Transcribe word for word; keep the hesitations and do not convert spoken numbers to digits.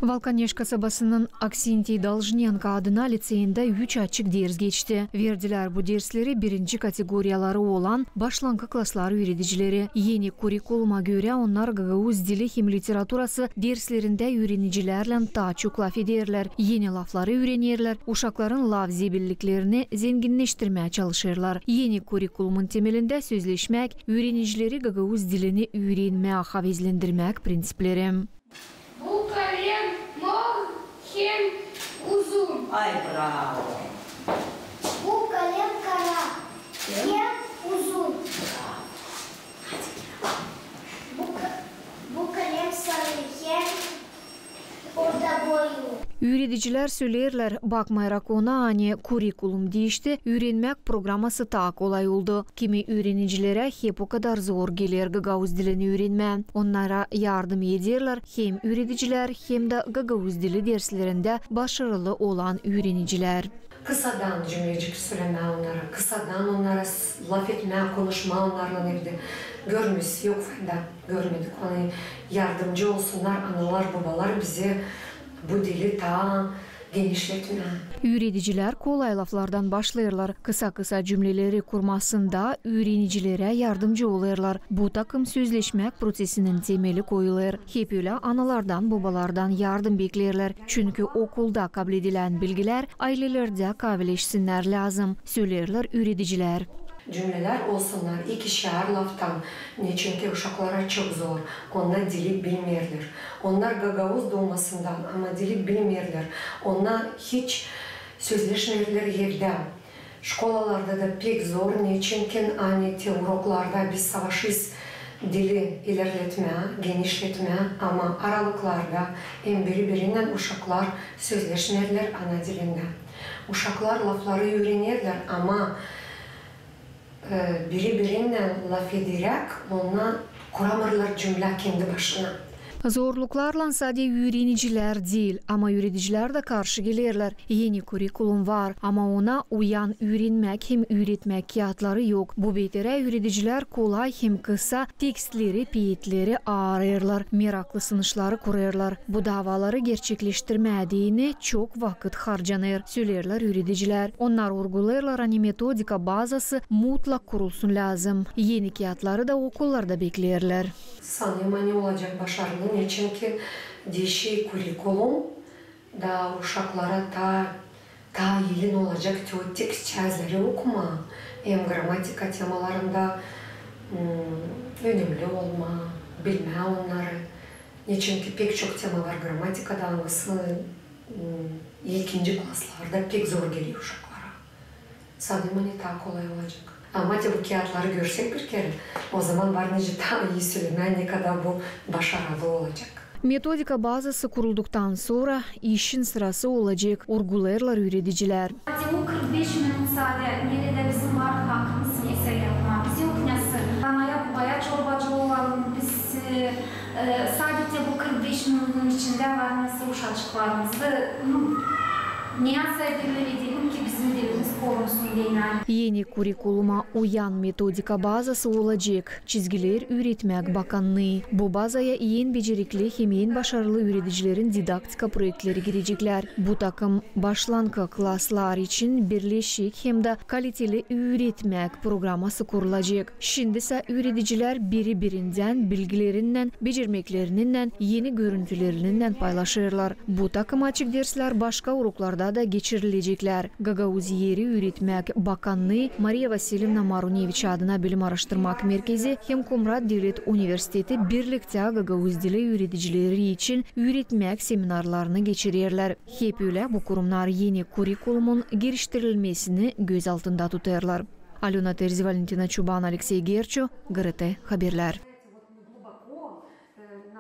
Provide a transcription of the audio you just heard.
Valkaneş kasabasının Aksintiy Dolžnenko adına liţeyindä üç açık ders geçti. Verdilär bu dersleri birinci kategoriyaları olan başlankı klaslar üüredicileri. Eni kurikuluma görä, onnar gagauz dili hem literaturası derslerindä üürenicilärlän taa çok lafederlär, eni lafları üürenerlär, uşakların laf zebilliklerini zenginneştirmää çalışêrlar. Eni kurikulumun temelindä sözleşmäk, üürenicileri gagauz dilini üürenmää havezlendirmäk prinsipleri. Bu kalem mor hem uzun. Ay, bravo! Bu kalem kara hem uzun. Bu ka-, bu kalem sarı hem orta boyu. Üüredicilär söleerlär, bakmayarak ona, ani kurikulum diişti, üürenmäk programası taa kolay oldu. Kimi üürenicilerä hep okadar zor geler gagauz dilini üürenmää. Onnara yardım ederlär hem üüredicilär, hem dä gagauz dili derslerindä başarılı olan üürenicilär. Kısadan cümlecik sölemää onnara, kısadan onnara s-, lafetmää, konuşmaa onnarlan evdä. Görmüş, yok fayda, görmedik. Ani yardımcı olsunnar analar, bobalar bizä bu dili taa genişletmää. Üüredicilär kolay laflardan başlêêrlar, kısa-kısa cümleleri kurmasında üürenicilerä yardımcı olêrlar. Bu takım sözleşmäk prosesinin temeli koyulêr. Hep ölä analardan, bobalardan yardım bekleerlär. Çünkü okulda kabledilän bilgilär aylelerdä kavileşsinnär lääzım, söleerlär üüredicilär. Cümlelär olsunnar ikişär laftan, neçinki uşaklara çok zor, onnar dili bilmeerlär. Onnar gagauz duumasından, ama dili bilmeerlär. Onnar hiç sözleşmeerlär evdä. Şkolalarda da pek zor, neçinki ani te uroklarda biz savaşêrız dili ilerletmää, genişletmää, ama aralıklarda hem biri-birinnän uşaklar sözleşmeerlär ana dilindä. Uşaklar lafları üürenerlär, ama e, biri-birinnän lafederäk, onnar kuramêrlar cümlä kendi başına. Zorluklarlan sade üürenicilär diil, ama üüredicilär dä karşı gelerlär. Eni kurikulum var, ama ona uyan üürenmäk hem üüretmäk kiyatları yok. Bu beterä üüredicilär kolay hem kısa tekstleri, peetleri aarêêrlar, meraklı sınışları kurêrlar. Bu davaları gerçekleştirmää deyni çok vakıt harcanêr, söleerlär üüredicilär. Onnar urgulêêrlar, ani metodika bazası mutlak kurulsun lääzım. Eni kiyatları da okullarda bekleerlär. Sanêrım, ani olacek başarılı, neçinki diişi kurikulum da uşaklara taa, taa ilin olacek te o tekst çääzleri okumaa, hem gramatika temalarında, m, önemli olmaa, bilmää onnarı. Neçinki pek çok tema var gramatikada, angısı, m, ilkinci klaslarda pek zor geler uşaklara. Sanêrım, ani taa kolay olacek. Ama te bu kiyatları görsäk bir kerä, ozaman var nicä taa ii sölemää, ne kadar bu başarılı olacek. Metodika bazası kurulduktan sora işin sırası olacek, urgulêêrlar üüredicilär. Te o kırk beş minut sade, neredä bizim var hakımız nesä yapmaa. Biz yok nesä anaya-bobaya çorbacı olalım, biz, e, e, sade te bu kırk beş minutun içindä var nesä uşacıklarımızı, nu, ne yapsak ölä edelim ki bizim dilimiz korunsun deyni. Eni kurikuluma uyan metodika bazası olacek. Çizgiler üüretmäk bakannıı. Bu bazaya en becerikli hem en başarılı üüredicilerin didaktika proektleri gireceklär. Bu takım başlankı klaslar için birleşik hem dä kaliteli üüretmäk programası kurulacek. Şindi sä üüredicilär biri-birindän bilgilerinnän, becermeklerinnän, eni görüntülerinnän paylaşêrlar. Bu takım açık derslär başka uroklarda da geçirileceklär. Gagauz Yeri üüretmäk bakannıı, Mariya Vasilyevna Maruneviç adına bilim aaraştırmak merkezi hem Komrat devlet universiteti birliktä gagauz dili üüredicileri için üüretmäk seminarlarını geçirerlär. Hep ölä bu kurumnar eni kurikulumun geliştirilmesini göz altında tutêrlar. Alöna Terzi, Valentina Çuban, Aleksey Gerço, GRT Haberlär.